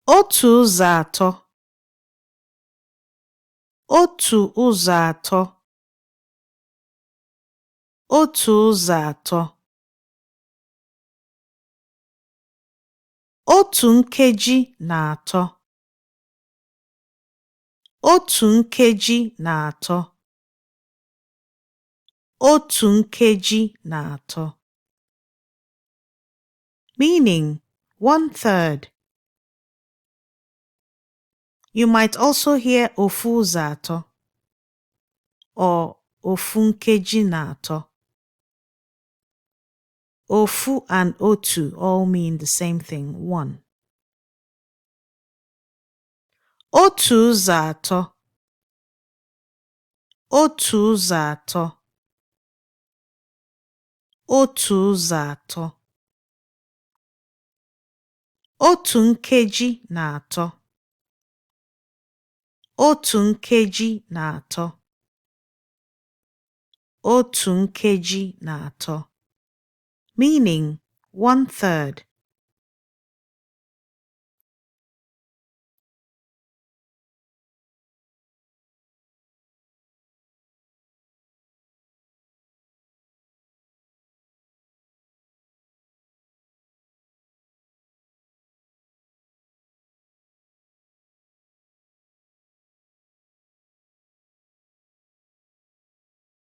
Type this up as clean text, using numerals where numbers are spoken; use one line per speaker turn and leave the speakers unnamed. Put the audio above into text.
Otu ụzọ atọ. Otu ụzọ atọ. Otu ụzọ atọ. Otu nkeji na atọ. Otu nkeji na atọ. Otu nkeji na atọ. Meaning one third. You might also hear ofu ụzọ atọ or ofu nkeji na atọ. Ofu and otu all mean the same thing, one. Otu ụzọ atọ. Otu ụzọ atọ. Otu ụzọ atọ. Otu nkeji na atọ. Otu nkeji na atọ. Otu nkeji na atọ. Meaning one third.